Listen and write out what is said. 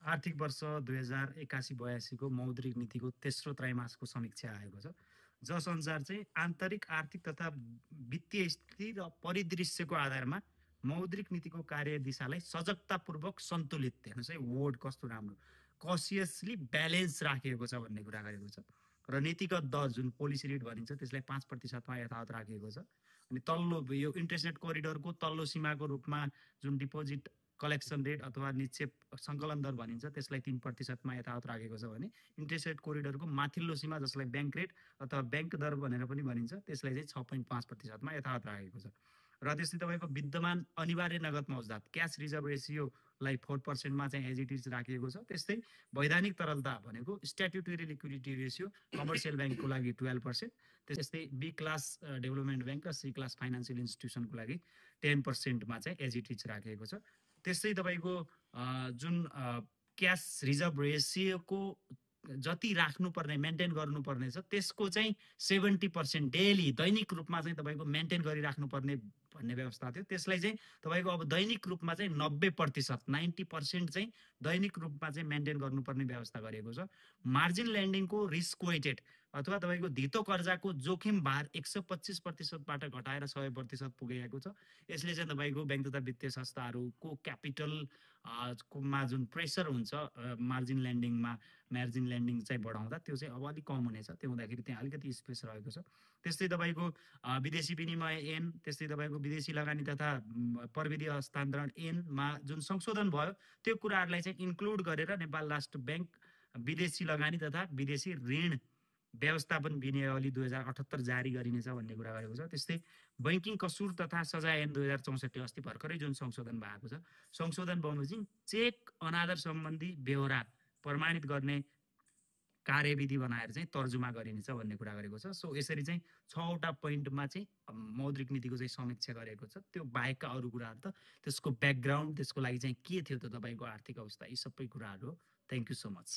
आर्थिक वर्ष 2081-82 को मौद्रिक नीतिको तेस्रो त्रैमासिकको समीक्षा आएको छ, जस अनुसार चाहिँ आन्तरिक आर्थिक तथा वित्तीय स्थिति र परिदृश्यको आधारमा मौद्रिक नीतिको कार्यदिशालाई सजगतापूर्वक सन्तुलित, हेर्नुहोस् है वर्ड कस्तो राम्रो, कसियसली ब्यालेन्स राखिएको छ भन्ने कुरा गरेको छ। र नीतिगत दर जुन पोलिसी रेट भनिन्छ त्यसलाई 5%मा यथावत राखिएको छ। अनि तल्लो यो इन्ट्रेस्ट रेट कोरिडोरको तल्लो सीमाको रूपमा जुन डिपोजिट कलेक्सन रेट अथवा निक्षेप सङ्कलन दर भनिन्छ त्यसलाई 3%मा यथावत राखेको छ भने इन्ट्रेस्ट रेट कोरिडोरको माथिल्लो सीमा जसलाई ब्याङ्क रेट अथवा ब्याङ्क दर भनेर पनि भनिन्छ त्यसलाई चाहिँ 6.5%मा यथावत राखेको छ। र त्यस्तै तपाईँको विद्यमान अनिवार्य नगद मौजदात क्यास रिजर्भ रेसियोलाई 4%मा चाहिँ एज इट इज राखिएको छ। त्यस्तै वैधानिक तरलता भनेको स्ट्याट्युटरी लिक्विडिटी रेसियो कमर्सियल ब्याङ्कको लागि 12%, त्यस्तै बी क्लास डेभलपमेन्ट ब्याङ्क र सी क्लास फाइनेन्सियल इन्स्टिट्युसनको लागि 10%मा चाहिँ एज इट इज राखिएको छ। त्यस्तै तपाईँको जुन क्यास रिजर्भ रेसियोको जति राख्नुपर्ने मेन्टेन गर्नुपर्ने छ त्यसको चाहिँ 70% डेली दैनिक रूपमा चाहिँ तपाईँको मेन्टेन गरिराख्नुपर्ने भन्ने व्यवस्था थियो। त्यसलाई चाहिँ तपाईँको अब दैनिक रूपमा चाहिँ 90%, 90% चाहिँ दैनिक रूपमा चाहिँ मेन्टेन गर्नुपर्ने व्यवस्था गरेको छ। मार्जिन ल्यान्डिङको रिस्क वेटेड अथवा तपाईँको धितो कर्जाको जोखिम भार 125%बाट घटाएर 100% पुगेको छ। यसले चाहिँ तपाईँको ब्याङ्क तथा वित्तीय संस्थाहरूको क्यापिटल मा जुन प्रेसर हुन्छ मार्जिन ल्यान्डिङ चाहिँ बढाउँदा त्यो चाहिँ अब अलिक कम हुनेछ। त्यो हुँदाखेरि त्यहाँ अलिकति स्पेस रहेको छ। त्यस्तै तपाईँको विदेशी विनिमय ऐन, त्यस्तै तपाईँको विदेशी लगानी तथा प्रविधि हस्तान्तरण ऐनमा जुन संशोधन भयो त्यो कुराहरूलाई चाहिँ इन्क्लुड गरेर नेपाल राष्ट्र ब्याङ्क विदेशी लगानी तथा विदेशी ऋण व्यवस्थापन विनियमावली 2078 जारी गरिनेछ भन्ने कुरा गरेको छ। त्यस्तै बैंकिङ कसुर तथा सजाय ऐन 2064 अस्ति भर्खरै जुन संशोधन भएको छ, संशोधन बमोजिम चेक अनादर सम्बन्धी बेहोरा प्रमाणित गर्ने कार्यविधि बनाएर चाहिँ तर्जुमा गरिनेछ भन्ने कुरा गरेको छ। सो यसरी चाहिँ 6वटा पोइन्टमा चाहिँ मौद्रिक नीतिको चाहिँ समीक्षा गरेको छ। त्यो बाहेकका अरू कुराहरू त त्यसको ब्याकग्राउन्ड त्यसको लागि चाहिँ के थियो त तपाईँको आर्थिक अवस्था, यी सबै कुराहरू हो। Thank you so much.